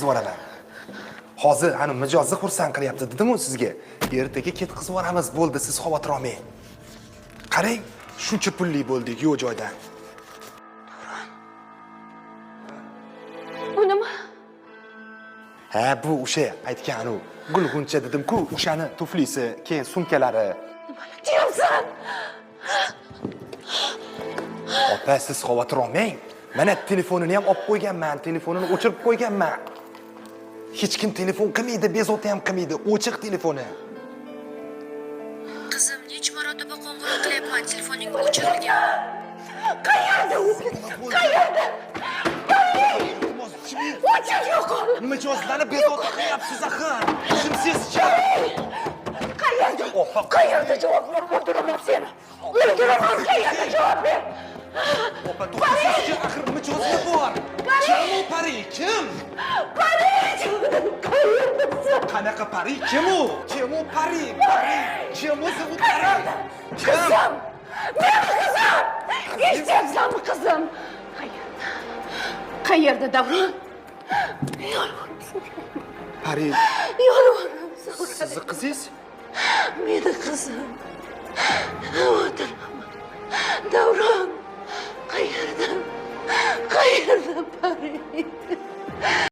Yuboraman. Hozir ani mijozni xursand qilyapti dedim-ku sizga. Ertaga ketkazib yuboramiz, bo'ldi, siz xavotir olmang. Qarang, shuncha pulli bo'ldik yo'q joydan. Bu nima? Ha, bu o'sha aytgan u gulg'uncha dedim-ku, o'shani tuflisi, keyin sumkalari. Deyapsan? Opa, siz xavotir olmang. Mana telefonini ham olib qo'yganman, telefonini o'chirib qo'yganman. Hech kim telefon qilmaydi, bezovta ham qilmaydi, o'chiq telefoni. Qizim, necha marotaba qo'ng'iroq qilyapman, telefoning o'chirilgan. Qayerda u? Qayerda? O'chir, yo'qol. Mijozlarni bezovta qilyapsiz axir. Shimsizchi. Qayerda? Opa, Qayerda, javob ber, o'ldiraman seni. O'ldiraman, qayerda, javob ber. Opa, to'xtasizchi, axir mijozlar bor. Kim u pari? Kim? Pari, qayerdasan? Qanaqa pari? Kim u? Kim u pari? Pari. Kim o'zi u pari? Kim? Qizim! Meni qizim! Eshityapsanmi, qizim? Qayerda? Qayerda, Davron? Yolvoraman. Pari Yolvoraman. sizni qizingiz? Meni qizim.